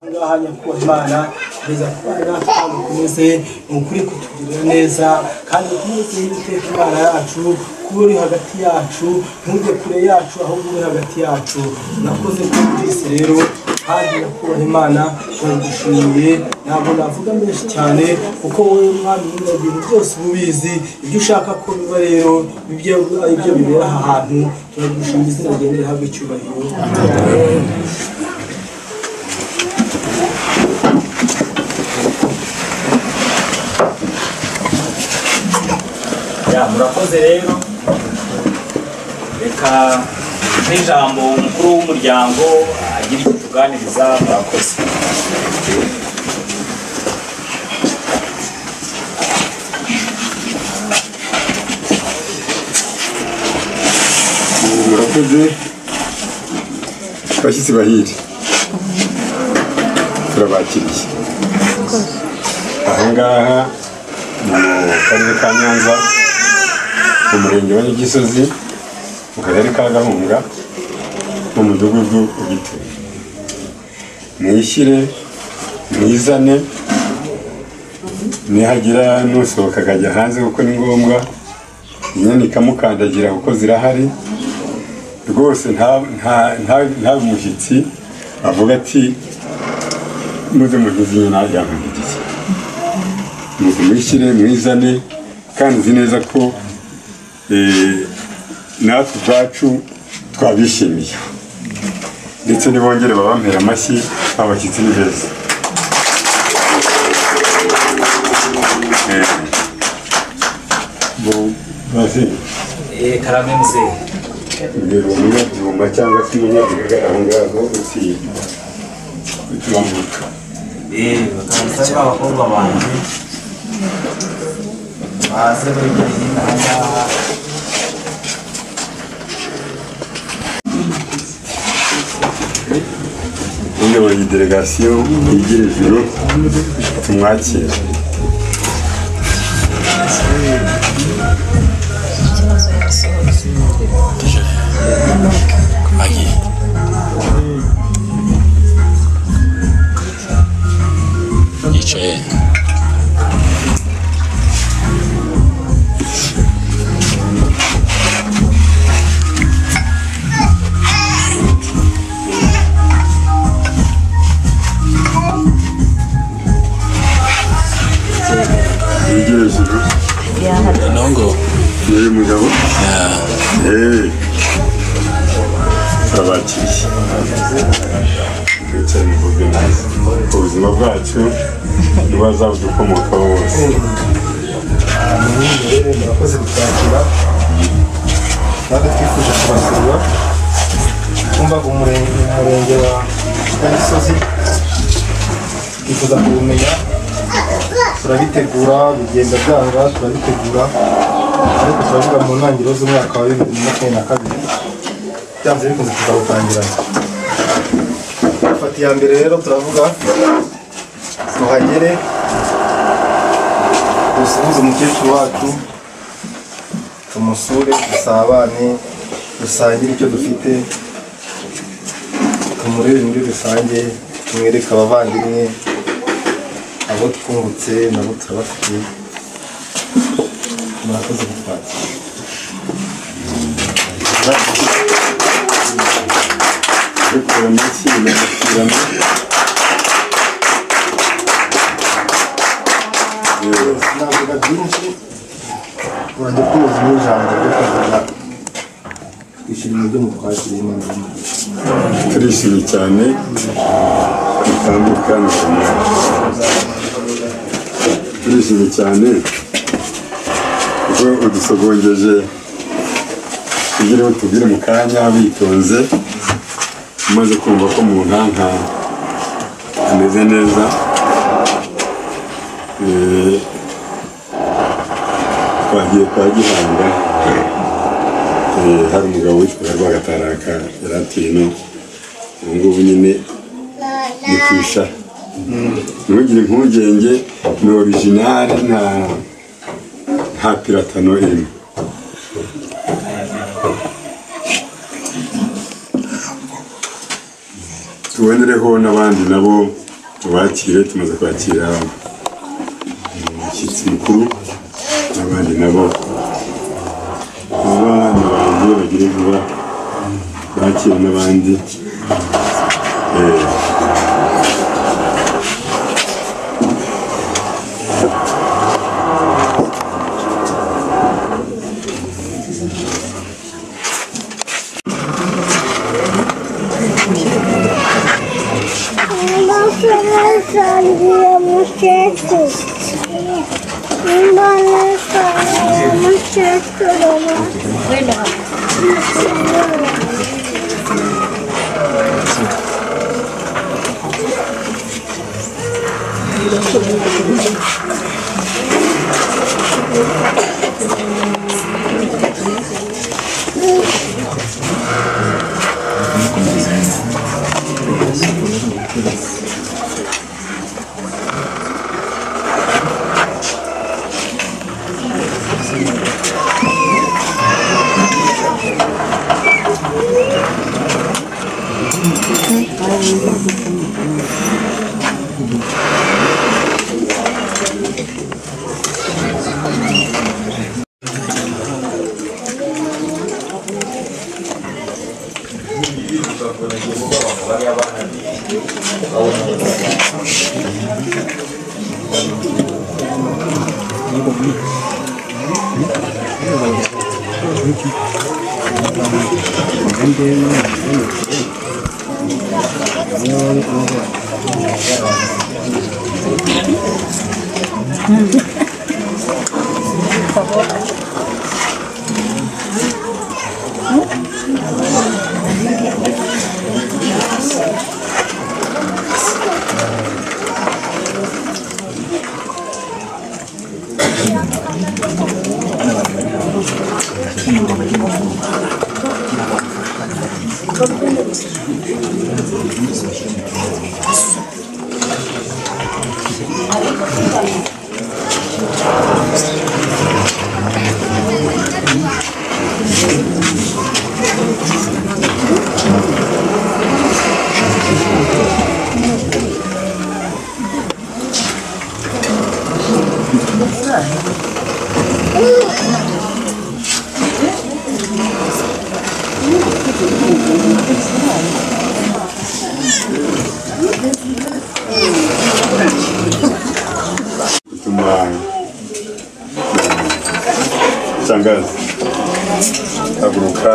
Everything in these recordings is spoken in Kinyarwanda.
Ngaha nyakubahwa Imana komeza kubana natwe kandi ukomeze ukuri kutugirira neza kandi ukomeze n'iteka Imana yacu kuba uri hagati yacu, ntujye kure yacu ahubwo uri hagati yacu. Nakoze kuri rero kandi nyakubahwa Imana turagushimiye, ntabwo navuga menshi cyane kuko wowe mwami ibintu byose ubizi, ibyo ushaka ko biba rero ibyo bibera aha hantu. Turagushimiye, izina ryawe rihabwe icyubahiro. Ya murakoze rero, reka n'ijambo umukuru w'umuryango agira icyo tuganiriza. Murakoze. Murakoze bashyitsi bahire, turabakiriye aha ngaha mu karere ka Nyanza, mu murenge wa Nyagisozi, mu kagari ka Gahunga, mu mudugudu Ugituye. Mwishyire mwizane, nihagira nusohoka akajya hanze kuko ni ngombwa, inyana ikamukandagira kuko zirahari rwose, nta mushyitsi avuga ati muze mugize inyana yankandagiye. Nuko mwishyire mwizane, kandi nzi neza ko natwe ubwacu twabishimiye, ndetse nibongere babampera amashyi, abashyitsi ni beza. Karame mzee, mbwira uwo munyabyuma cyangwa se umunyabigaga aho ngaho uti uturambuka. Bakaba abakobwa banjye baze begere hino aha ngaha. Uyoboye iyi delegasiyo yigira ijuru, tumwakire. Yicaye. Yigira ijuru. Nongo. Ni mugabo? Turabakiriye. Twicare muvuge neza. Ubuzima bwacu ntibazabudukomokaho bose. Murakoze kutwakira, natwe twifuje kubasura. Twumvaga umurenge wa Nyagisozi, twifuza kuwumenya, turabitegura bigenda byanga, turabitegura ariko turavuga mu ntangiriro z'umwaka wa 2022 byanze bikunze tuzawutangirana. Dufata iya mbere rero turavuga tuhagere dusuhuze umukecuru wacu, tumusure, dusabane, dusangire icyo dufite, tumurebe muri rusange, tumwereke abavandimwe, abo twungutse nabo turabafite. Murakoze kutwakira. Sinavuga byinshi, urajya kuza n'ijambo ryo kuvuga twishimiye ibyo mutwakiriye. Imana y'umugisha. Turishimye cyane bitandukanye, turishimye cyane kuko udusogongeje kugira ngo tubwire mu kanya bitonze, umaze kumva ko mu nkanka ameze neza. Twagiye kwa Gihanga, hari umugabo witwaga Rwagataraka yari atuye ino, ubu ngubu nyine ni ku ishara. Ntugire impungenge, ni orijinali, nta piratano irimo. Tubonereho n'abandi nabo Tubakire, tumaze kwakira umushyitsi mukuru n'abandi nabo abana banjye bagire vuba bakire n'abandi. Shangazi, haguruka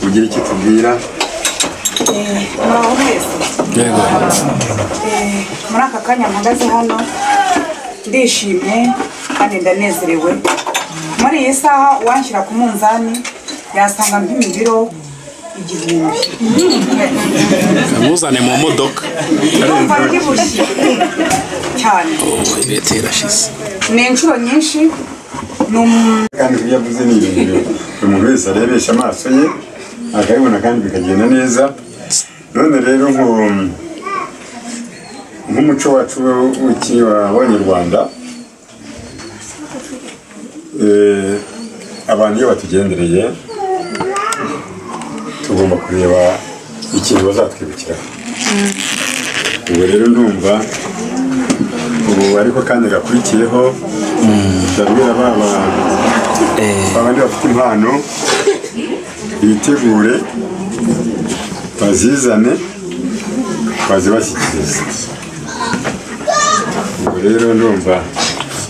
ugire icyo tubwira. Muraho mwese. Yego. Muri aka kanya mpagaze hano ndishimye kandi ndanezerewe. Muri iyi saha uwanshyira ku munzani yasanga mpima ibiro 1000. Muzane mu modoka. Ndumva mbyibushye cyane. Ibete irashize. Ni inshuro nyinshi. Kandi ibyo yavuze ni ibintu umuntu wese arebesha amaso ye akabibona kandi bikagenda neza. None rero nk'umuco wacu w'Abanyarwanda, abantu iyo batugendereye tugomba kureba ikintu bazatwibukiraho. Ubu rero ndumva ubu ariko kandi gakurikiyeho ndabwira babandi bafite impano bitegure bazizane bazibashyikirize. Ubu rero ndumva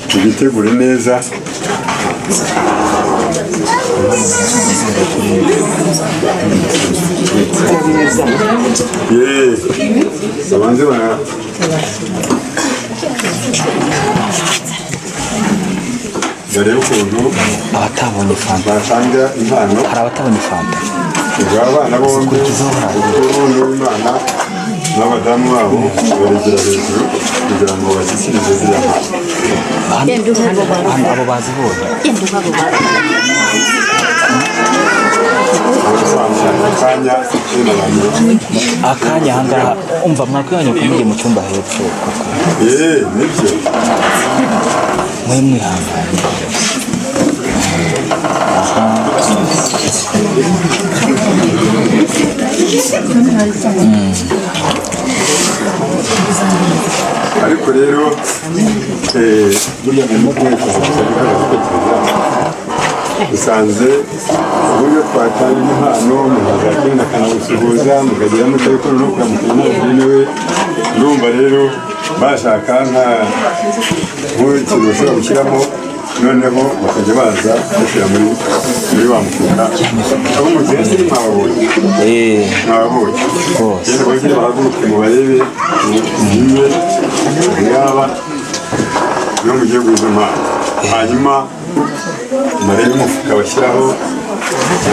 tubitegure neza. Babanze bana barebe ukuntu abatabonye fanta batanga impano. Hari abatabonye fanta. Abana bombi umukuru n'umwana n'abadamu babo baregera hejuru kugira ngo bashyikirize ziriya mpano. Hano abo bazibonye. Akanya ahangaha umva mwakwihanye kumujye mu cyumba hepfo koko. Nibyo. Mwe mwihangane. Nuko rero burya mu dusanze uburyo twatanga impano mukazagenda akanagusuhuza mukagira mutabikora no kuramukanya ntabwo ndumva rero bashaka nka nk'ikintu bashobora gushyiramo noneho bakajya baza bashyira muri wa mufuka abo mutuye se mwababonye mwababonye rero bongere bahaguruke mubarebe mugiye yaba no mugiye guza impano hanyuma marebe umufuka bashyiraho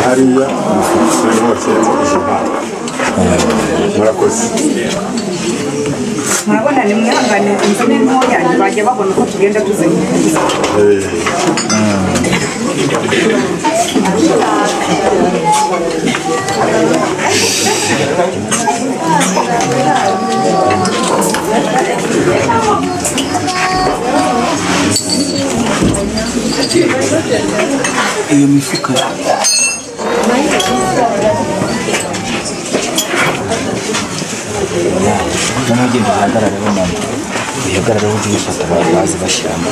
hariya umufuka noneho bashyiramo izo mpano. Murakoze. Murabona ni mwihangane inzu ni ntoya ntibajya babona uko tugenda tuzenguruka. Iyo mifuka n'ugenda uhagarareho mama uhagarareho ujye uyifata baze bashyiramo.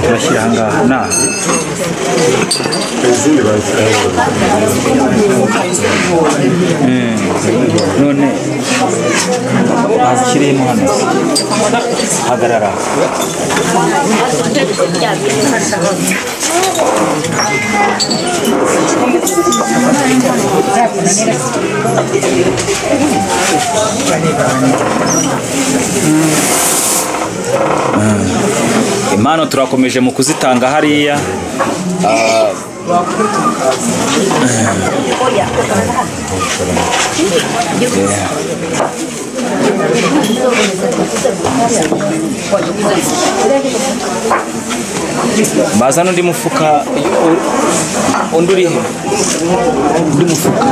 Turashyira aha ngaha na none bazishyiriyemo hano hagarara. Impano turakomeje mu kuzitanga hariya. Bazana undi mufuka, undi urihe? Undi mufuka.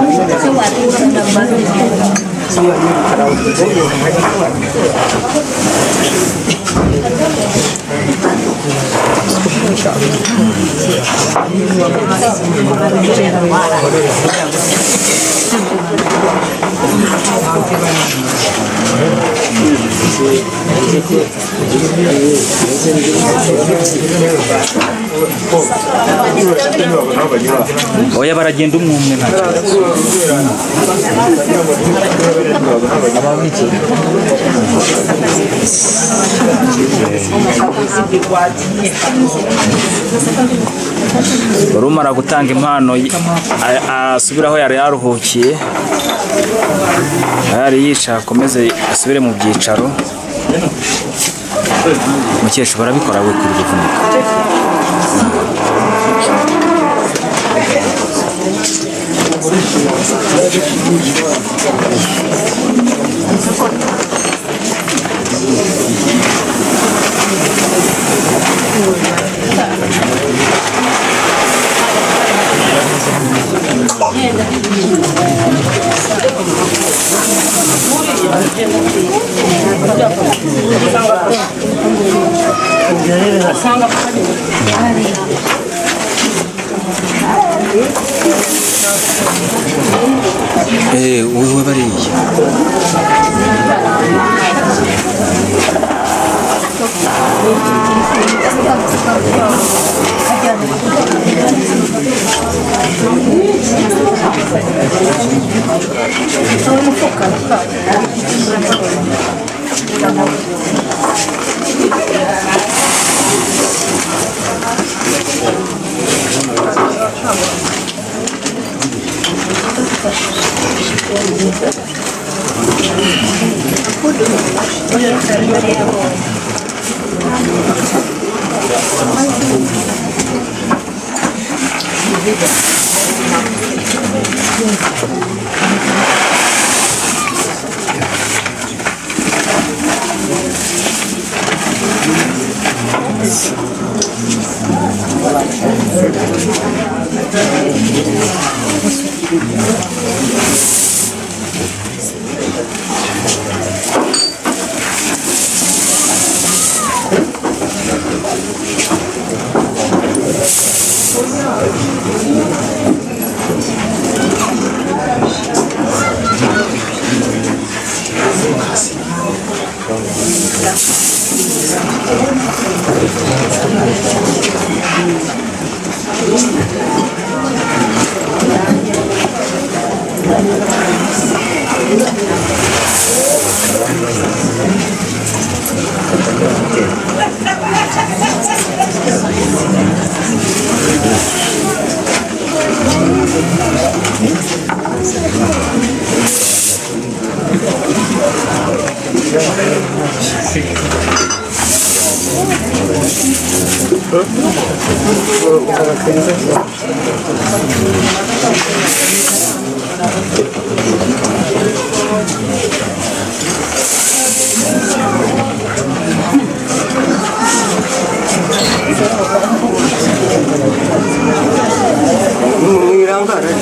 Oya baragenda umwe umwe nta kibazo. Rumara gutanga impano asubiraho yari yaruhukiye, yari yicaye akomeze asubire mu byicaro. Mukesha barabikora we kuri kuvunika. Wewe bariya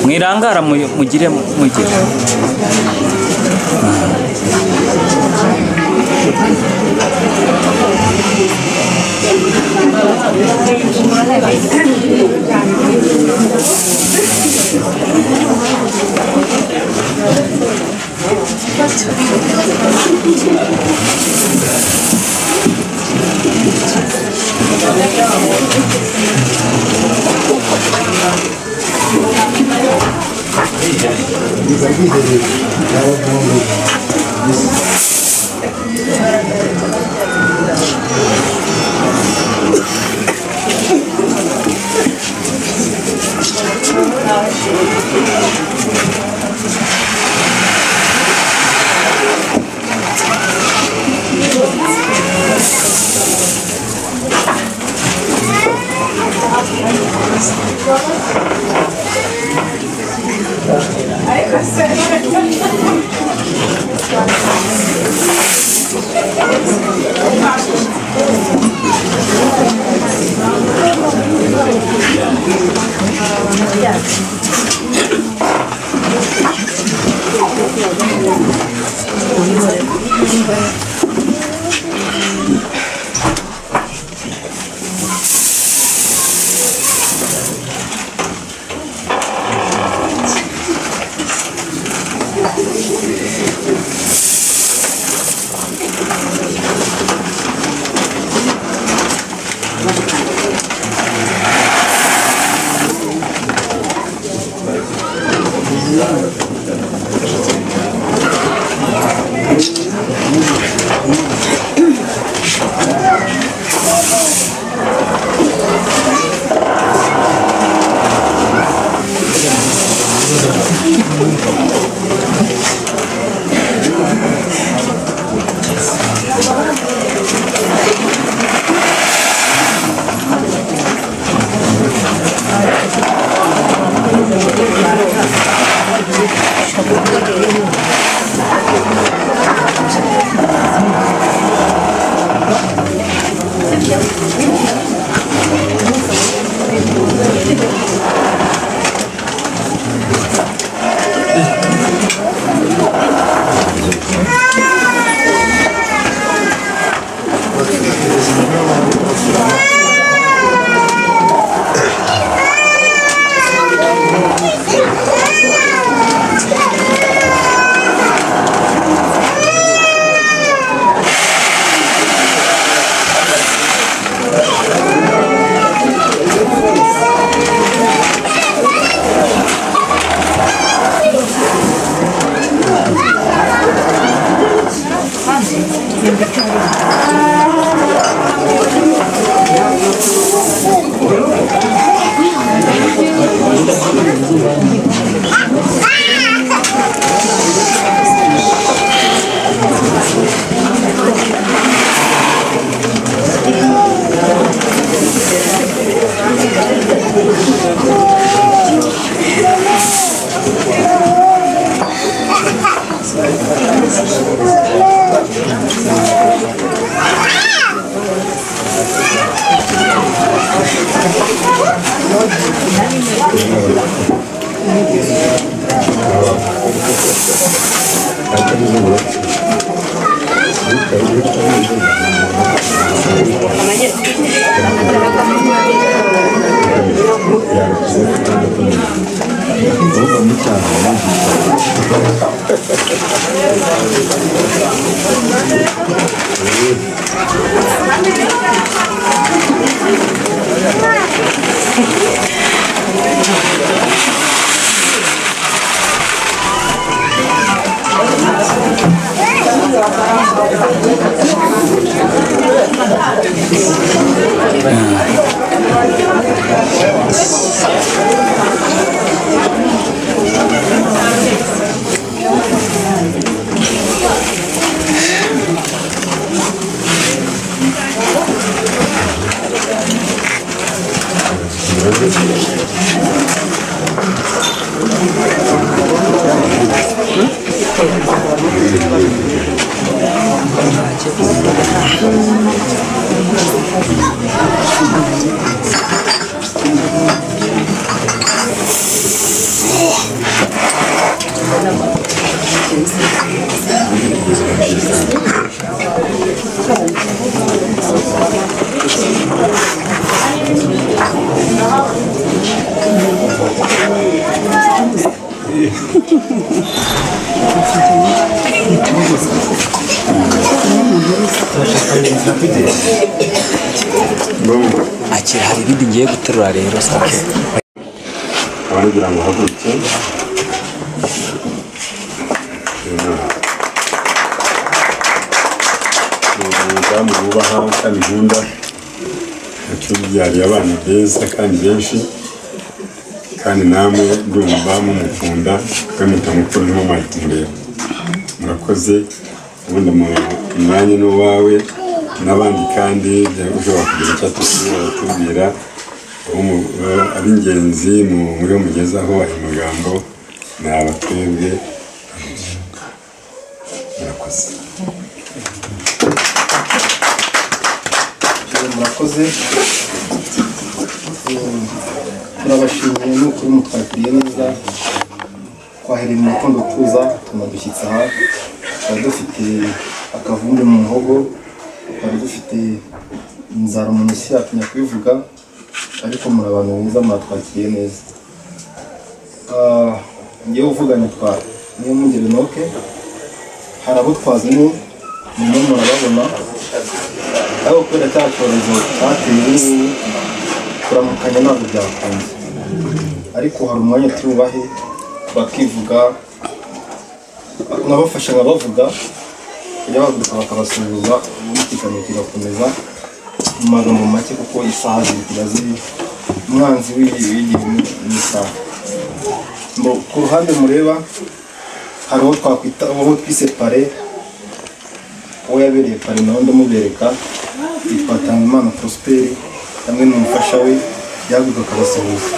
Mwirangara mugire mugire. Akira hari ibindi ngiye guterura rero sake. Abagira ngo haguruke. Umudamu wubaha kandi nkunda, yatubyariye abana beza kandi benshi, kandi namwe ndumva mumukunda kandi mutamukunda ntimumare kumureba. Murakoze, ubundi umwanya ni uwawe n'abandi kandi ushobora kugira icyo atubwira ab'ingenzi muri mugezaho ayo magambo ni abatwebwe. Murakoze. Murakoze, turabashimiye n'ukuri mutwakiriye neza. Twahereye mu gitondo tuza tunadushyitsa aha, twari dufite akavumbi mu muhogo, twari dufite inzara mu ntoki yatinya kubivuga, ariko muri abantu beza mwatwakiriye neza. Ngewe uvuga nitwa Niyomungeri Enoke, hari abo twazanye murimo murababona, ariko kubera cya cyorezo cyateye ubu ngubu kuramukanya ntabwo byakunze, ariko hari umwanya turubahe bakivuga, nkabafasha nkabavuga, bajya bahaguruka bakabasuhuza, ubundi ikiganiro kigakomeza mu magambo make kuko isaha zigira ziri umwanzi w'igihe n'isaha. Ku ruhande mureba hari uwo twakwita uwo twise pare, uwo yabereye pare nawe ndamubereka, yitwa Tangimana Prosper hamwe n'umufasha we, yahaguruka akabasuhuza.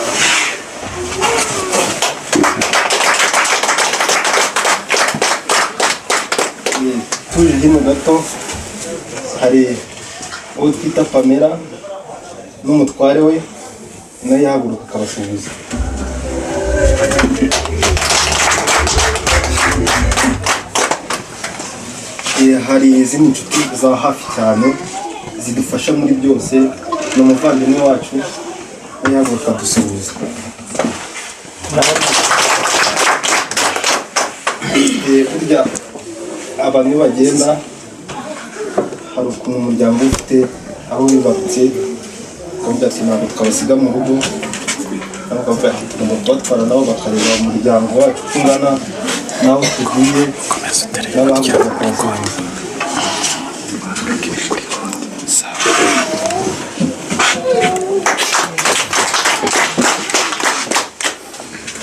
Tuje hino gato hari uwo twita Pamela n'umutware we, nawe yahaguruka akabasuhuza. Hari izindi nshuti za hafi cyane zidufasha muri byose, ni umuvandimwe wacu, nawe yahaguruka adusuhuza. Burya abantu iyo bagenda hari ukuntu umuryango ufite aho wibarutse, ukavuga ati ntabwo twabasiga mu rugo, bakavuga ati tugomba kubatwara nabo bakareba umuryango wacu uko ungana n'aho tugiye, n'abahaguruka bakabasuhuza.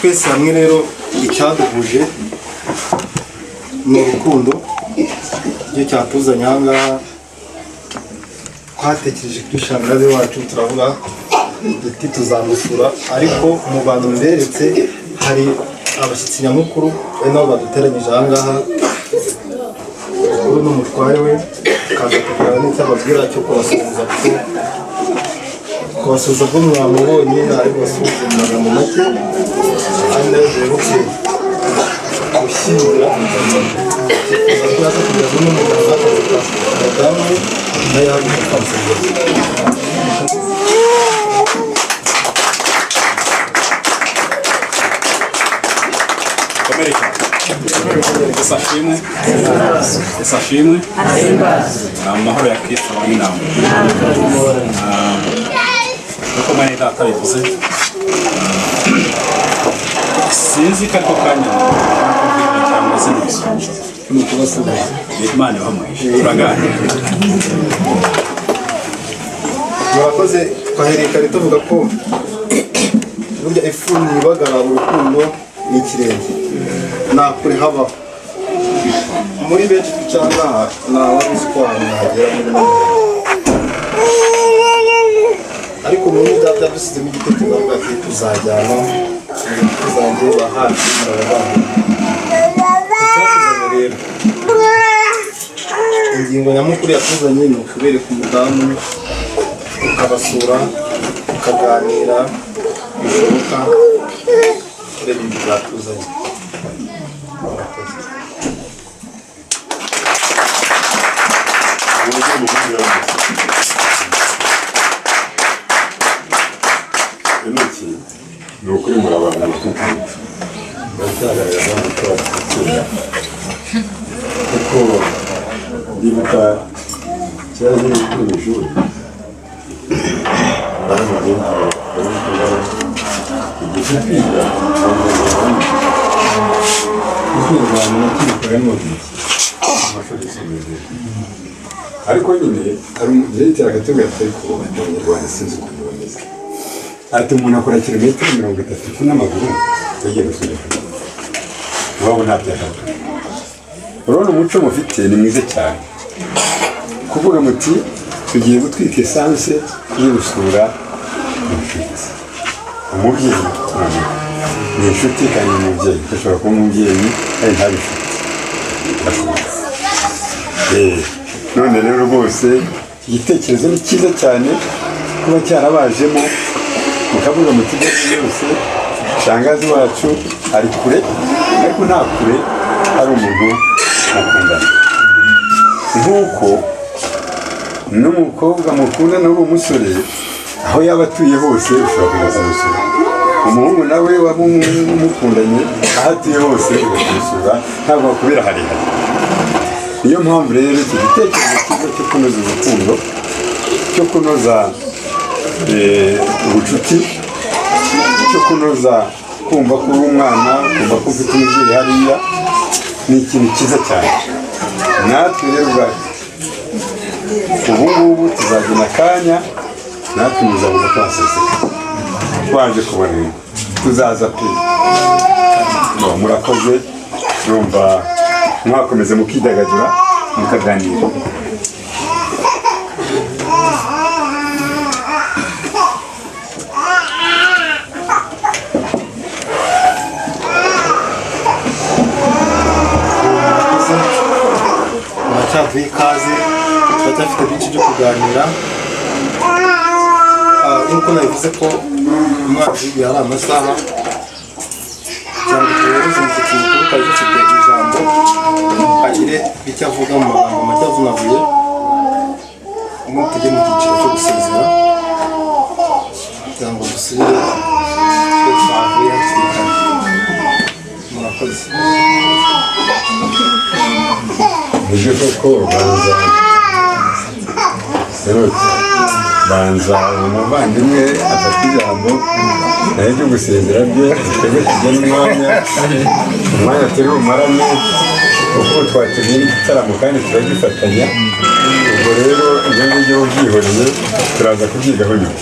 Twese hamwe rero icyaduhuje ni urukundo, icyo cyatuzanye aha ngaha. Twatekereje kuri shangazi wacu turavuga duti tuzamusura, ariko mu bantu mberetse hari abashyitsi nyamukuru ari nabo baduteranyije aha ngaha, mukuru n'umutware we, akaza kugira n'icyo ababwira cyo kubasuhuza, kuko kubasuhuza ko mwamubonye ari bubasuhuze mu magambo make, ari nayo duherutse gushyingira, twifuza ko yaza kugeza n'umugabo akaza Madamu nayo yahaguruka twamusezera. Yesu ashimwe, amahoro ya Kristo abane namwe. Uko mwene data bivuze, sinzi ko ariko kanya cyangwa se n'ibisubizo. Imana ibahe, turaganira. Murakoze. Twahereye kare tuvuga ko burya ifuni ibagara urukundo ni ikirenge, nta kure habaho. Muri benshi twicara nta wari uzi ko ahantu hagera muri none, ariko muri data dusizemo igitekerezo avuga ati tuzajyana, tuzagera hafi murabana. Icyatuzanye rero, ingingo nyamukuru yatuzanye ni ukubereka umudamu, ukabasura, ukaganira bishoboka, ureba ibintu byatuzanye. Ni ukuri murabana baracyagaragaza umuco wacu, kuko ndibuka kera nkiri mu ishuri igihe kwiga amashuri yisumbuye, ariko nyine hari umubyeyi akatubwira ati ariko abanyarwanda sinzi ukuntu bameze, ati umuntu akora kilometero 30 n'amaguru yagiye gusura iwabo nta byakabura. Urabona umuco mufite ni mwiza cyane, kuvuga muti tugiye gutwika esanse tujye gusura inshuti. Umubyeyi ni inshuti kandi ni umubyeyi, ushobora kuba umubyeyi kandi ntabe inshuti. None rero rwose igitekerezo ni cyiza cyane kuba cyarabajemo, mukavuga muti byose shangazi wacu ari kure, ariko nta kure hari umuntu mukundana. Nk'uko n'umukobwa mukundana uri umusore, aho yaba atuye hose ushobora kujya kumusura. Umuhungu nawe waba umukundanye aho atuye hose ujya kumusura, ntabwo wakubera harehare. Niyo mpamvu rero iki gitekerezo cyiza cyo kunoza urukundo, cyo kunoza ubucuti, cyo kunoza kumva ko uri umwana, kumva ko ufite umubyeyi hariya, ni ikintu cyiza cyane. Natwe rero ubwacu ubu ngubu tuzagena akanya, natwe muzabona twaseseka twaje kubona, tuzaza pe. Murakoze, urumva mwakomeza mukidagadura mukaganira. Muracyaduha ikaze, turacyafite byinshi byo kuganira. Nk'uko nabivuze ko umwanzi w'igihe ari amasaha, kugira ngo tuyoboze umushyitsi mukuru twari dufite ijambo agire icyo avuga mu magambo make avunaguye, ubundi tujye mu cyiciro cyo gusezera kugira ngo dusubire twe twavuye hakiri kare. Murakoze. Nibyo koko banza banza umuvandimwe afata ijambo, naho ibyo gusezera bye twebwe tujya n'umwanya, umwanya turi bumarane, kuko twateguye n'igitaramo kandi turagifatanya. Ubwo rero ibyo ngibyo ubyihoreye turaza kubyigaho nyuma.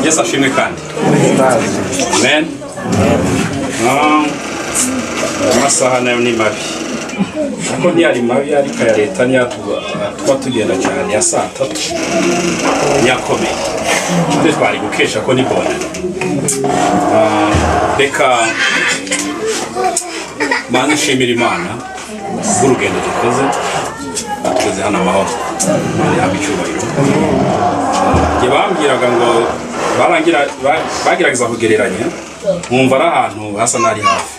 Yesu ashimwe kandi. Amen. Amasaha nayo ni mabi, ariko ntiyari mabi, ariko aya leta niyo tuba tugenda cyane ya saa 3 niyakomeye, twe twari gukesha ko ni bona. Reka manze nshimira Imana bw'urugendo dukoze, tugeze hano amahoro, Imana ihabwe icyubahiro. Njye bambwiraga ngo bagerageza kugereranya, nkumva ari ahantu hasa n'ari hafi.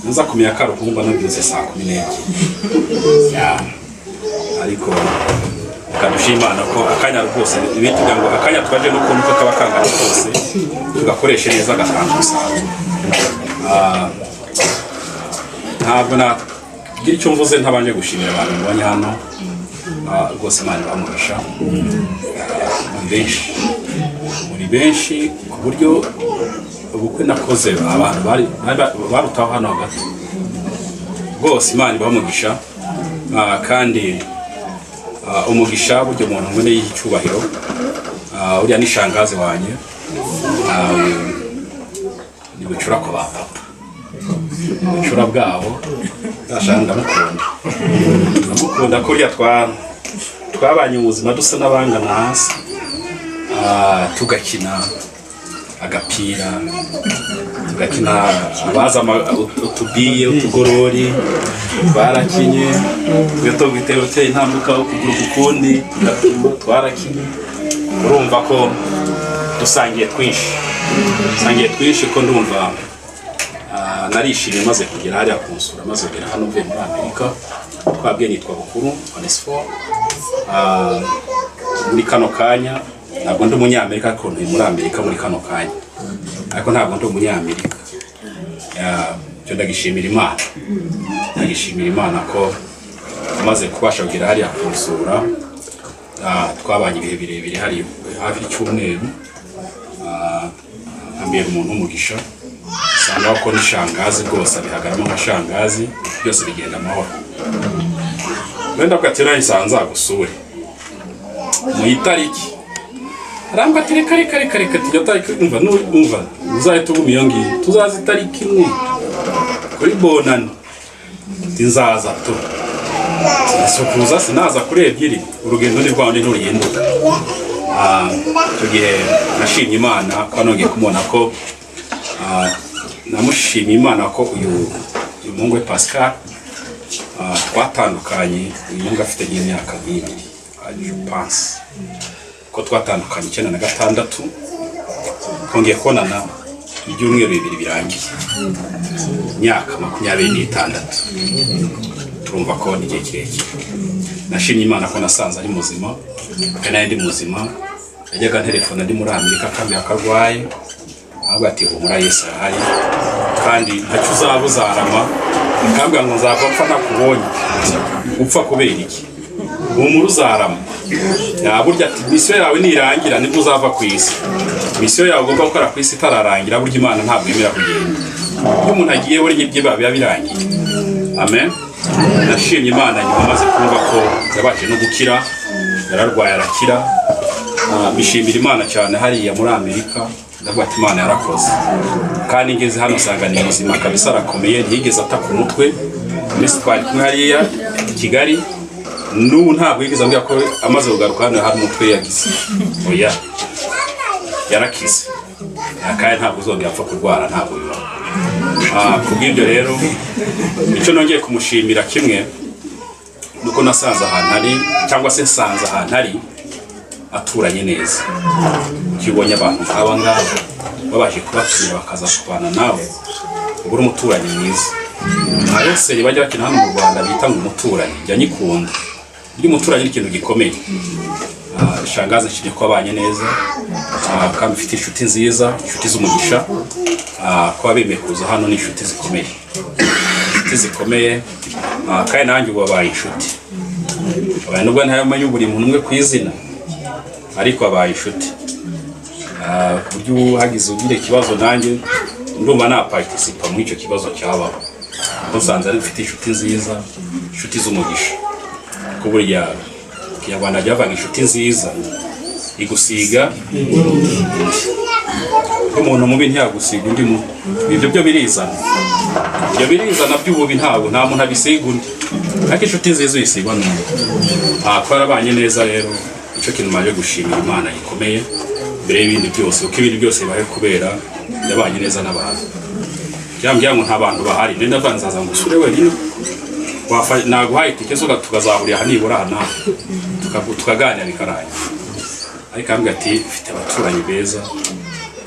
Nza kumenya karo kumba nabyutse saa 12. Ya. Ariko kadushima Imana ko akanya rwose ibitugira ngo akanya twaje no kuntu kaba kangana kose tugakoresha neza gatanga umusaruro. Ntabwo nagira icyo mvuze ntabanje gushimira abantu mbonye hano. Rwose Imana ibamugisha. Muri benshi ku buryo ubukwe nakoze abantu bari barutaho hano hagati. Rwose Imana ibamugisha kandi umugisha buryo umuntu ngone y'icyubahiro uriya ni shangazi wanye ni bucura ko ba papa bucura bwabo ndashanga ndamukunda kuriya twabanye ubuzima dusa n'abangana hasi tugakina agapira tugakina abaza utubiye utugorori barakinye twetogite intambuka ukuguru kukundi tugapima twarakinye urumva ko dusangiye twinshi ko ndumva narishimye maze kugera hariya kunsura maze kugera hano mvuye muri Amerika twabwiye nitwa Bukuru Onesphore muri kano kanya ntabwo ndi umunyamerika ariko ndi muri Amerika muri kano kanya ariko ntabwo ndi umunyamerika cyo ndagishimira Imana ko amaze kubasha kugera hariya kunsura twabanye ibihe birebire hari hafi icyumweru ambera umuntu w'umugisha usanga ko nishangazi rwose abihagaramo nka shangazi byose bigenda amahoro wenda bwatera isanza gusure mu itariki aramba ati reka tujya tariki umva uzahita uguma iyo ngiyo tuzaza itariki imwe kuri bonani nzaza tu sukuza sinaza kuri ebyiri urugendo ni rwandi nturuhinduka icyo gihe nashimye Imana ko nongeye kumubona ko namushimye Imana ko uyu muhungu we Pascal twatandukanye uyu muhungu afite nk'imyaka nk'ibiri je pense ko twatandukanye 96 twongeye kubonana ibyumweru bibiri birangiye imyaka 26 turumva ko ni igihe kirekire nashimye Imana ko nasanze ari muzima kandi nari ndi muzima yajyaga telefone ndi muri Amerika akambwira ko arwaye ahubwo ati humura Yesu arahari kandi ntacyo uzaba uzarama akambwira ngo nzapfa mpfa ntakubonye upfa kubera iki humura uzarama burya ati misiyo yawe nirangira nibwo uzava ku isi misiyo yawe ugomba gukora ku isi itararangira burya Imana ntabwo yemera kugenda iyo umuntu agiye burya ibye biba birangiye amen nashimye Imana nyuma maze kumva ko yabashe no gukira yararwaye arakira bishimira Imana cyane hariya muri Amerika ndavuga ati Imana yarakoze kandi ngeze hano usanga ni muzima kabisa arakomeye ntiyigeze ataka umutwe iminsi twari kumwe hariya i Kigali n'ubu ntabwo yigeze ambwira ko amaze kugaruka hano hari umutwe yagize oya yarakize kandi ntabwo uzongera apfa kurwara ntabwo bibaho kubw'ibyo rero icyo nongeye kumushimira kimwe nuko nasanze ahantu ari cyangwa se nsanze ahantu ari aturanye neza iyo ubonye abantu nk'aba ngaba babashe kubatumira bakaza kubana nawe uba uri umuturanyi mwiza nka yose bajya bakina hano mu Rwanda bita ngo umuturanyi njya nyikunda iyo umuturanyi ni ikintu gikomeye shangazi nshimye ko abanye neza kandi ufite inshuti nziza inshuti z'umugisha kuba bemeye kuza hano ni inshuti zikomeye kandi nanjye ubu babaye inshuti nubwo ntamenye buri muntu umwe ku izina ariko abaye inshuti ku buryo hagize ugira ikibazo nanjye ndumva naparticipa muri icyo kibazo cyabaho kuko nsanze ari mfite inshuti nziza inshuti z'umugisha kuko burya Kinyarwanda ryavuga inshuti nziza igusiga umuntu mubi ntiyagusiga undi mubi ibyo byo birizana ibyo birizana by'ububi ntabwo nta muntu abisiga undi ariko inshuti nziza uyisigwa n'undi twarabanye neza rero icyo kintu maje gushimira Imana gikomeye mbere y'ibindi byose uko ibindi byose bibaye kubera yabanye neza n'abantu byambwira ngo nta bantu bahari nenda nzaza ngo usure wenyine naguhaye itike zo tukazahurira nibura hano tukaganira bikarangira ariko ambwira ati mfite abaturanyi beza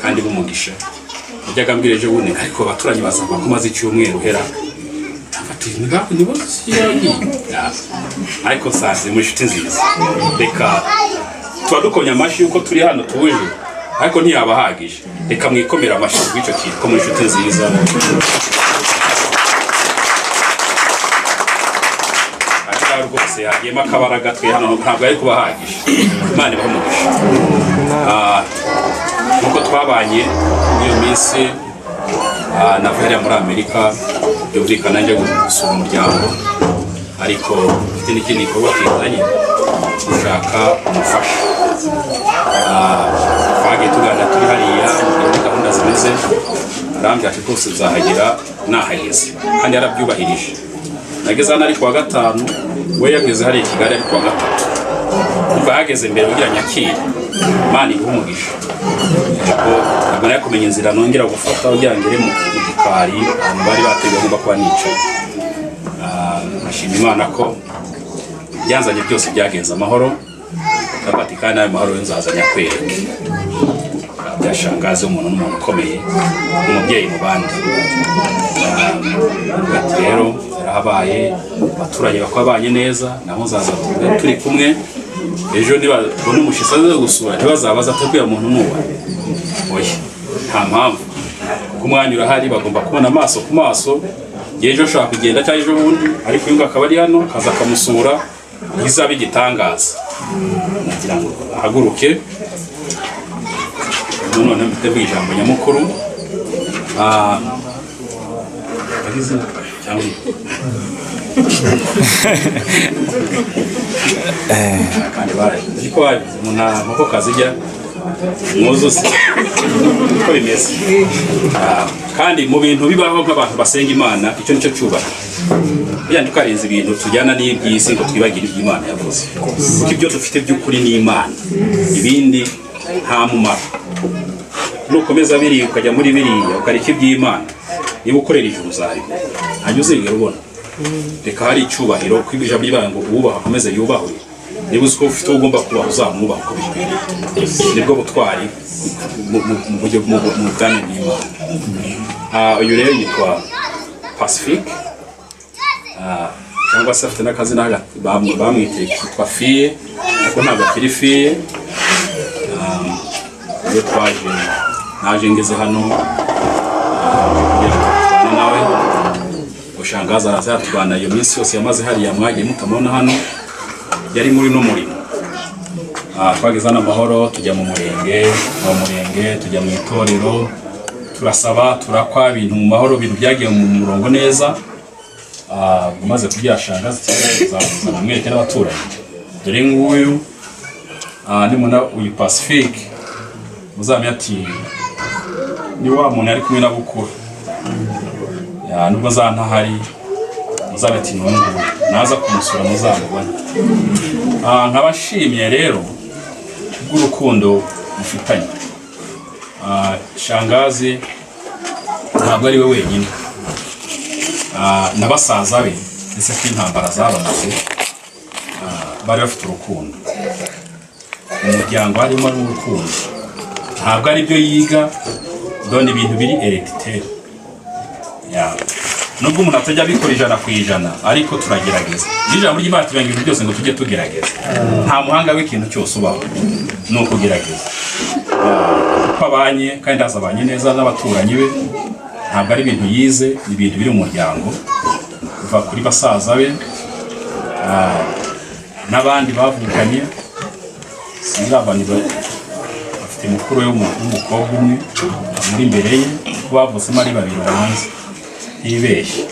kandi b'umugisha yajyaga ambwira ejo bundi ariko abaturanyi bazava ko maze icyumweru hera Ariko sase mu inshuti nziza, reka tuba dukomye amashyi yuko turi hano tuje, ariko ntiyabahagije. Reka mwikomere amashyi rw'icyo kintu ko mu inshuti nziza. Ariko rwose yagiyemo akabaraga, twe hano ntabwo yari kubahagije. Imana ibahe umugisha. Nkuko twabanye muri iyo minsi, navuye hariya muri Amerika, byumvikana njya gusura umuryango, ariko mfite n'ikindi gikorwa kizanye, gushaka umufasha. Twagiye tuganira turi hariya, muri gahunda zimeze, arambwira ati rwose uzahagera nahageze, kandi yarabyubahirije. Nageze hano ari kuwa gatanu, we yageze hariya i Kigali ari kuwa gatatu. Umva yageze mbere kugira nyakire. Imana iguhe umugisha. Ariko ntabwo nari kumenya inzira nongera gufata kugira ngere mu gikari ahantu bari bateguye ngomba kuba nicaye. Nashima Imana ko ibyanzanye byose byagenze amahoro, kandi kandi ayo mahoro yo nzaza nyakwereke. Byashangaze umuntu n'umuntu ukomeye, umubyeyi mu bandi. Ati rero yarahabaye, abaturage bakabanye neza, naho nzaza turi kumwe. Ejo nibabona umushyitsi aza gusura ntibazabaza ati kuriya muntu nuwa. Oya, nta mpamvu, kuko umwanya urahari, bagomba kubona amaso ku maso. Ejo ashobora kugenda cyangwa ejo bundi, ariko uyu nguyu akaba ari hano, akaza akamusura, bizaba igitangaza. Nagira ngo ahaguruke none mfite ijambo nyamukuru. Cyangwa kandi ariko umuntu nkoko kazijya mwuzuze uko bimeze. Kandi mu bintu bibaho nk'abantu basenga Imana, icyo nicyo cyubahiro. Burya ntitukarenze ibintu tujyana n'iby'isi ngo twibagire ibyo Imana yavuze, kuko ibyo dufite by'ukuri ni Imana, ibindi nta mumaro. Nukomeza biriya ukajya muri biriya ukareka iby'Imana, niba ukorera ijuru uzaribona, ntajya uzigera ubona. Reka hari icyubahiro, kuko ijambo ry'Imana ngo uwubaha akomeze yubahwe. Niba uzi ko ufite uwo ugomba kubaha, uzamwubaha uko bikwiriye. Nibwo butwari mu bwami bw'Imana. Uyu rero yitwa Pacifique, cyangwa se afite n'akazina bamwiteye kitwa Fiye, ariko ntabwo akiri Fiye. Iyo twaje, naje ngeze hano kugira ngo tubane nawe. Ushangaza araza yatubana iyo minsi yose yamaze hariya, mwagiye mutamubona hano, yari muri no murimo. Twageze hano amahoro, tujya mu murenge, tujya mu itorero, turasaba, turakwa ibintu mu mahoro, ibintu byagiye mu murongo neza. Umaze kubyashangaza tuzamuzana mwereke n'abaturanyi. Dore nguyu nimubona uyu Pacifique, muzamenye ati ni wa muntu ari kumwe na Bukuru. Nubwo ntahari, muzabe ati ni uyu naza kumusura muzamubona. Nkabashimiye rero bw'urukundo mufitanye. Shangazi ntabwo ari we wenyine, na basaza be, ndetse ko intambara zabamaze, bari bafite urukundo. Mu muryango harimo n'urukundo, ntabwo ari byo yiga, dore ibintu biri hereditaire. Nubwo umuntu atajya abikora 100%, ariko turagerageza. Ijambo ry'Imana tubenga ibintu byose ngo tujye tugerageza. Nta muhanga w'ikintu cyose ubaho, ni ukugerageza. Uko abanye kandi azabanye neza n'abaturanyi be, ntabwo ari ibintu yize, ni ibintu biri mu muryango, kuva kuri basaza be n'abandi bavukanye. Sinzabani bafite mukuru we w'umukobwa umwe muri imbere ye, kuko bavutsemo ari babiri hanze ntibeshye.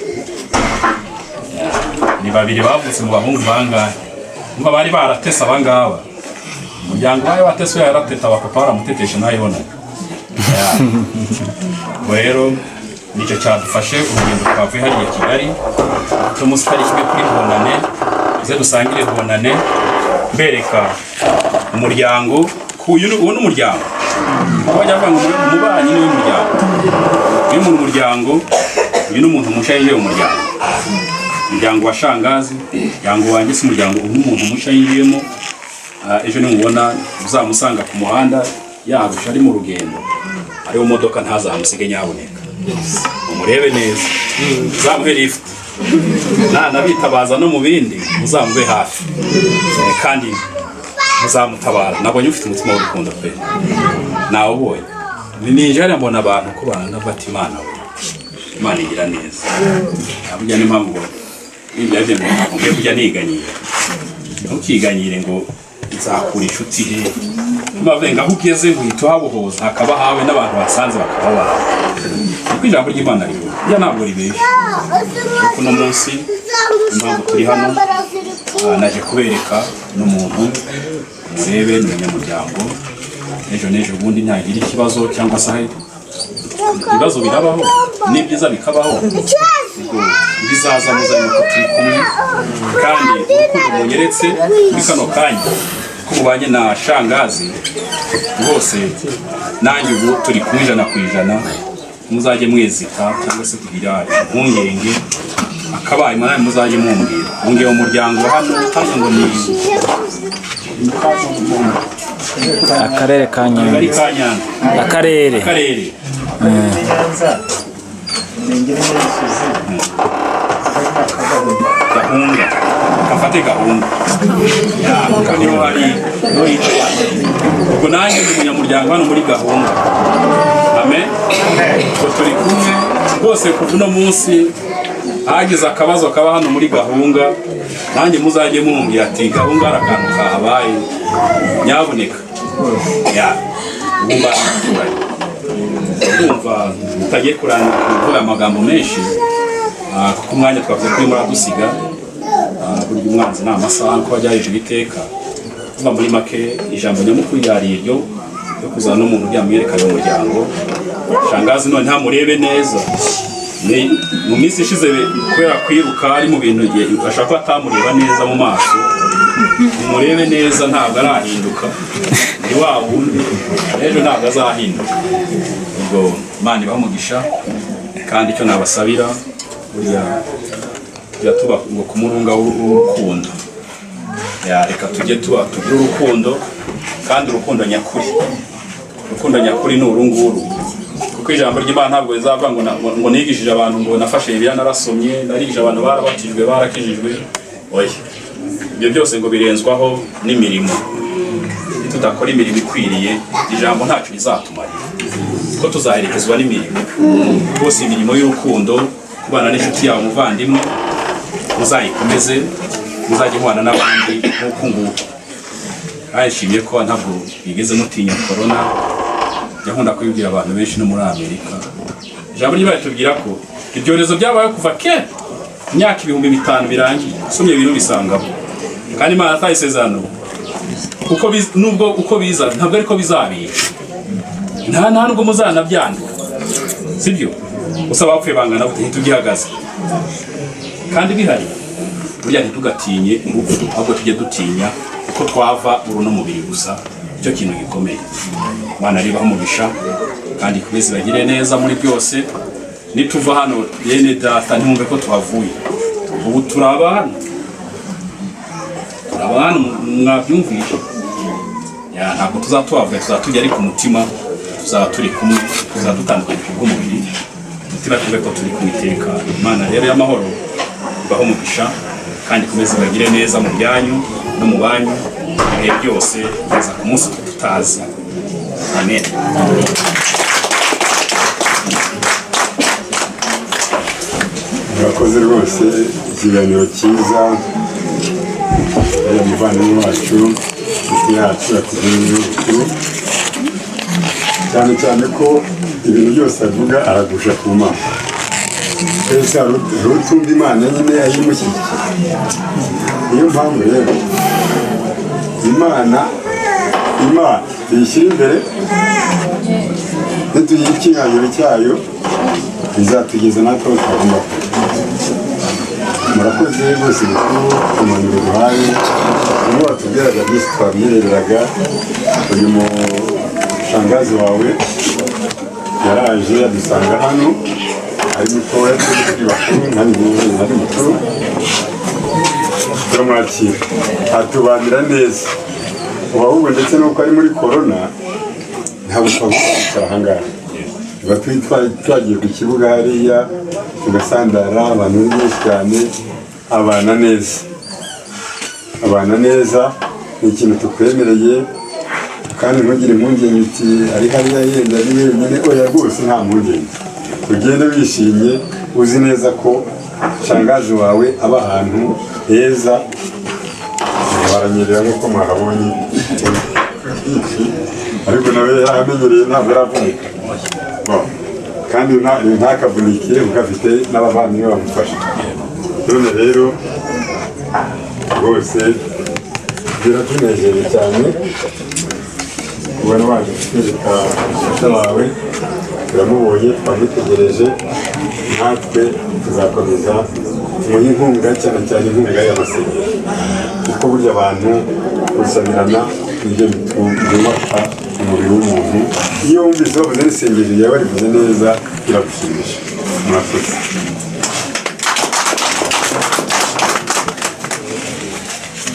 Ni babiri bavutse mu bahungu bangahe? Umva bari baratese abangaba. Umuryango wawe watese yarateta, abapapa baramutetesha nayibonaga. Rero nicyo cyadufashe urugendo twavuye hariya Kigali, tumunsi tariki imwe kuri Bonane, tuze dusangire Bonane, mbereka umuryango. Uyu ni umuryango, bajya bavuga ngo umubanyi ni we muryango. Uyu ni umuryango, uyu ni umuntu mushya yinjiye mu muryango. Umuryango wa Shangazi, umuryango wanjye si umuryango umuntu mushya yinjiyemo. Ejo nimubona uzamusanga ku muhanda yaharusha ari mu rugendo, ari mu modoka, ntazamusige nyaboneka, umurebe neza, uzamuhe lift. Nanabitabaza no mu bindi muzamube hafi kandi muzamutabara. Nabonye ufite umutima w'urukundo pe, nawubonye. Ninjira mbona abantu ko bana bati Imana we, Imana igira neza. Burya niyo mpamvu ngo nibyo ngo mbe kujya niganyira, ntukiganyire ngo nzakura inshuti he. Bavuga aho ugeze ngo uhita uhabohoza, hakaba hawe n'abantu basanze bakaba bawe. Kuko ijambo ry'Imana rivuga, burya ntabwo ribeshya. Kuko uno munsi impamvu turi hano, naje kubereka n'umuntu murebe, ni umunyamuryango. Ejo n'ejo bundi ntagira ikibazo cyangwa se ibibazo birabaho n'ibyiza bikabaho, bizaza muzanye ko turi kumwe. Kandi urukundo munyeretse muri kano kanya ko mubanye na shangazi rwose, nanjye ubu turi kumwe 100%. Muzajye mwezika cyangwa se kugira impungenge akabaye nawe muzajye mumbwira. Wongeye umuryango hano hano ngo ni akarere ka Nyanza, akarere Gahunga, gafate Gahunga niho hari ubwo nanjye ndi umunyamuryango hano muri Gahunga. Amen. Turi kumwe rwose kuva uno munsi hagize akabazo kaba hano muri Gahunga, nanjye muzajye mumbwira ati Gahunga hari akantu kahabaye, nyabuneka. Kumva mutagiye kuvuga amagambo menshi kuko umwanya twavuze kuri muradusiga. Burya umwanzi ni amasaha nkuko bajya hejuru iteka. Kuva muri make ijambo nyamukuru ryari iryo yo kuzana n'umuntu byamwerekana umuryango. Shangazi none ntamurebe neza. Mu minsi ishize kubera kwiruka ari mu bintu ashaka ko atamureba neza mu maso. Murebe neza ntabwo arahinduka, ni wa wundi ejo ntabwo azahinduka. Ubwo Imana ibahe umugisha, kandi icyo nabasabira burya tujya tuba ngo ku murunga w'urukundo. Reka tujye tuba tugire urukundo, kandi urukundo nyakuri. Urukundo nyakuri ni uru nguru. Kuko ijambo ry'Imana ntabwo rizavuga ngo nigishije abantu ngo nafashe Bibiliya narasomye, narigishije abantu barabatijwe barakijijwe. Oya, ibyo byose ngo birenzwaho n'imirimo. Tudakora imirimo ikwiriye, ijambo ntacyo rizatumarira, kuko tuzaherekezwa n'imirimo. Rwose imirimo y'urukundo, kubana n'inshuti yawe umuvandimwe, muzayikomeze, muzajye mubana n'abandi nk'uku nguku. Kandi nshimye ko ntabwo bigeze mutinya korona. Nkunda kubibwira abantu benshi no muri Amerika. Ijambo ry'Imana ritubwira ko ibyorezo byabayeho kuva kera, imyaka 5000 birangiye, usomye ibintu bisangamo. Kandi Imana yataye isezerano, kuko nubwo uko biza ntabwo ariko bizabica, nta nubwo muzanabyandura, sibyo? Gusa bapfuye bangana gute ntitugihagaze kandi bihari. Burya ntitugatinye urupfu, ahubwo tujye dutinya uko twava uruno mubiri gusa, icyo kintu gikomeye. Imana ribaho umugisha kandi ikomeze bagire neza muri byose. Nituva hano bene data ntimwumve ko tuhavuye, ubu turaba hano, turaba hano mwabyumvishe. Ntabwo tuzatuhavuye, tuzatujya ariko umutima tuzaba turi kumwe, tuzadutandukanye kubw'umubiri, umutima twumve ko turi kumwe iteka. Imana rero y'amahoro ibahe umugisha kandi ikomeze bagire neza mu byanyu no mu banyu ibihe byose kugeza ku munsi tutazi. Amen. Murakoze rwose, ikiganiro cyiza. Muvandimwe wacu, inshuti yacu, atugiriye cyane cyane ko ibintu byose avuga aragusha ku Mana. Twese hari utumva Imana nyine ayimushyigikiye. Niyo mpamvu rero Imana tuyishyira imbere, nituyiha ikiganiro cyayo bizatugeza natwe aho twagomba kuba. Murakoze rwose ku mpanuro duhaye, nibo batubwiraga byinshi twabyireberaga. Uyu mushangazi wawe yaraje adusanga hano ari mutoya, turi bakuru, nari mukuru, turamwakira atubanira neza. Ubu ahubwo ndetse n'uko ari muri korona ntabwo twagomba kwicara aha ngaha, Tuba twagiye ku kibuga hariya tugasandara, abantu ni benshi cyane, abana neza, abana neza ni ikintu tukwemereye, kandi ntugire impungenge uti ari hariya yenda ari wenyine, oya rwose nta mpungenge, ugende wishimye uzi neza ko shangazi wawe aba ahantu heza. Baranyerera nk'uko mwahabonye, ariko nawe yaramenyereye ntabwo aravunika, kandi ntakavunike kuko afite n'abavandimwe bamufasha. None rero rwose biratunejeje cyane kubona waje kutwereka umufasha wawe, turamubonye, twamutegereje, natwe tuzakomeza tumuhe inkunga, cyane cyane inkunga y'amasengesho, kuko burya abantu gusabirana nibyo byubaka umubiri w'umuntu. Iyo wumvise bavuze n'isengesho ryawe barivuze neza biragushimisha. Murakoze.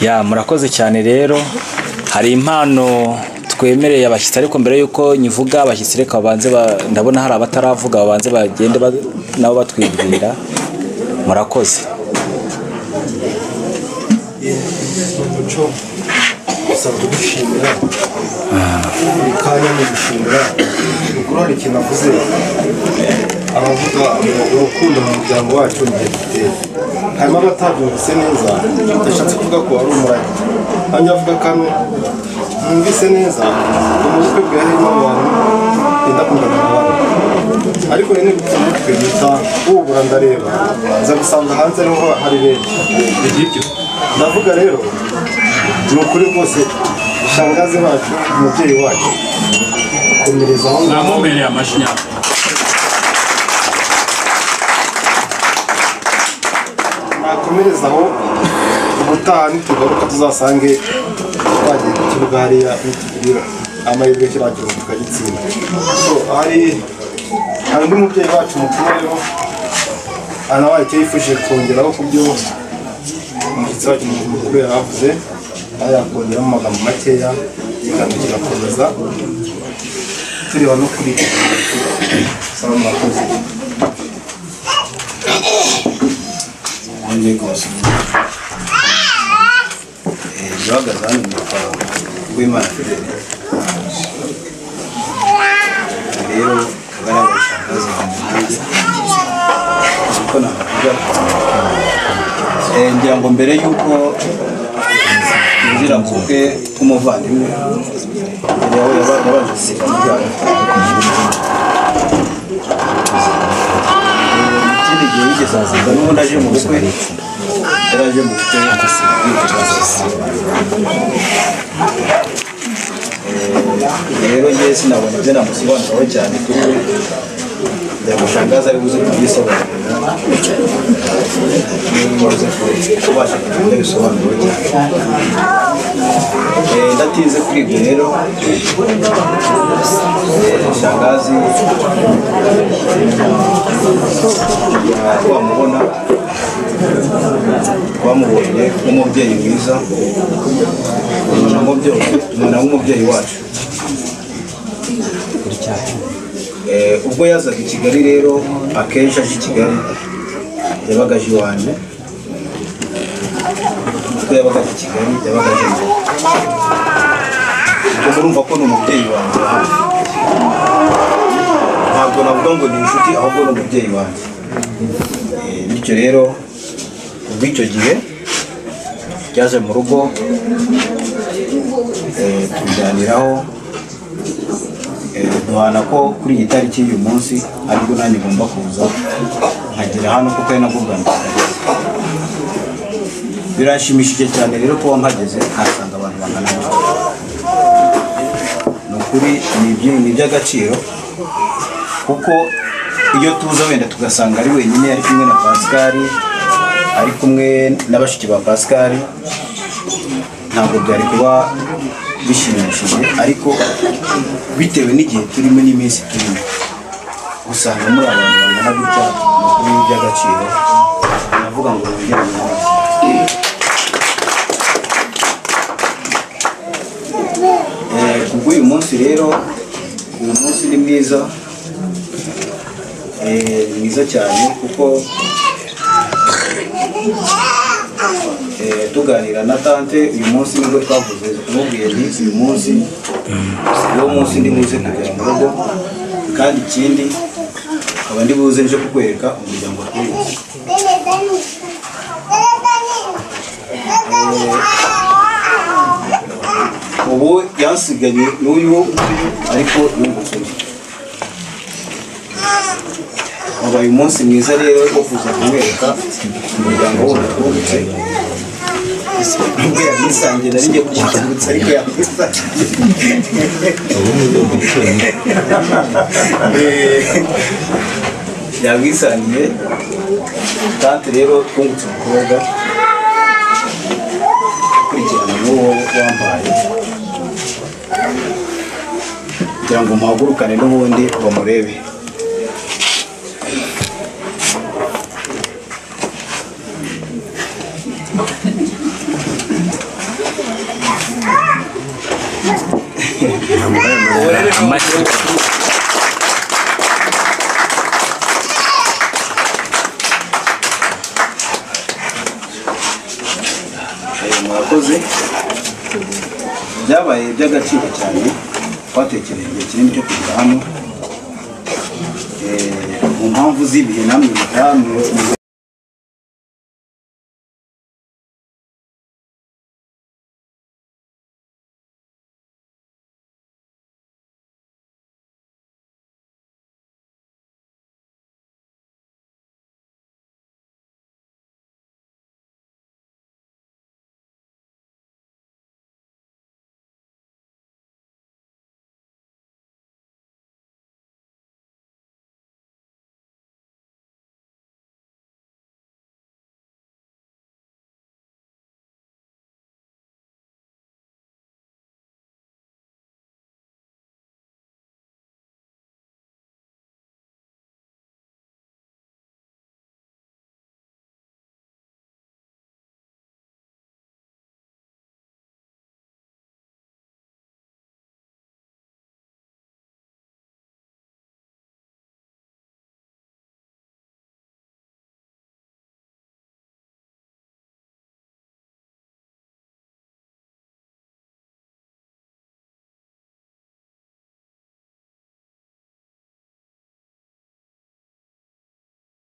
Ya, murakoze cyane. Rero hari impano twemereye abashyitsi, ariko mbere yuko nyivuga abashyitsi reka babanze, ndabona hari abataravuga, babanze bagende nabo batwibwira. Murakoze. Umuco usanzwe dushimira kanya mu gushimira ukuri, hari ikintu avuze abavuga urukundo mu muryango wacu ni dufite, harimo abatabyumvise neza, yashatse kuvuga ko ari umurage, hanyuma avuga kano mwumvise neza mu bukwe bwe harimo abantu benda kungana n'abandi, ariko rero umutwe bita wubura ndareba nza gusanga hanze ariho hari benshi. Ndavuga rero ni ukuri rwose shangazi wacu, umubyeyi wacu, komereza aho ngaho. Namumereye amashyi. Nakomereza aho, ubutaha nitugaruka tuzasange twagiye ku kibuga hariya, nitugirira amahirwe kiriya kintu tukagitsinda. So hari undi mubyeyi wacu mukuru rero anabaye icyo yifuje kongeraho ku byo umushyitsi wacu mukuru yaravuze, aho yakongeramo amagambo makeya kandi kigakomeza tureba no kuri saba. Murakoze. Nongeye kubasuhuza. Duhagaze hano nitwa Uwimana Fidele, rero akaba ari abashangazi banjye nanjye niko navuga. Ngira ngo mbere y'uko twinjira mu bukwe bw'umuvandimwe, yabanje gusiga mubyara. Ikindi gihe yigeze aziga n'ubundi aje mu bukwe, yari aje mu bukwe rero njye sinabona ibyo namusobanuraho cyane kuri we, ndagushangaza ari buze kubyisobanurira, niba kubasha kugira ibisobanuro cyane. Ndatinze kuri ibyo rero, shangazi wamubona twamubonye nk'umubyeyi mwiza, umwana w'umubyeyi wacu. Ubwo yazaga i Kigali rero, akenshi aje i Kigali yabaga aje iwanjye, ubwo yabaga aje i Kigali yabaga aje mu rugo. Ubwo murumva ko ni umubyeyi wanjye hafi, ntabwo navuga ngo ni inshuti, ahubwo ni umubyeyi wanjye. Bityo rero ubwo icyo gihe yaje mu rugo, tuganiraho, duhana ko kuri iyi tariki y'uyu munsi aribwo nanjye ngomba kuza nkagera hano, kuko ari nabwo bwa mbere nageze. Birashimishije cyane rero kuba mpageze nkasanga abantu bangana gutya, ni ukuri ni iby'agaciro, kuko iyo tuza wenda tugasanga ari wenyine, ari kumwe na Pascal, ari kumwe na bashiki ba Pascal, ntabwo byari kuba bishimishije, ariko bitewe n'igihe turimo n'iminsi turimo, usanga muri abantu bangana gutya, ni ukuri by'agaciro. Navuga ngo nongere mwamashyi. Kubw'uyu munsi rero, uyu munsi ni mwiza. Ni mwiza cyane kuko tuganira na tante uyu munsi nibwo twavuze, mubwiye nti uyu munsi niwo munsi ndi buze kugera mu rugo, kandi ikindi nkaba ndi buze nje kukwereka umuryango twubatse. Ubu yansiganye n'uyu ariko yungutse undi. Wabaye umunsi mwiza rero wo kuza kumwereka umuryango wundi twungutse. Nubwo yamwisangiye nari ngiye kumutungutsa ariko yamwisangiye. Yamwisangiye. Tante rero twungutse umukobwa ukurikirana n'uwo wambaye, kugira ngo muhagurukane n'ubundi bamurebe. Murakoze, byabaye iby'agaciro cyane. Twatekereje igihe kinini cyo kugera hano mu mpamvu z'ibihe namwe mutamu.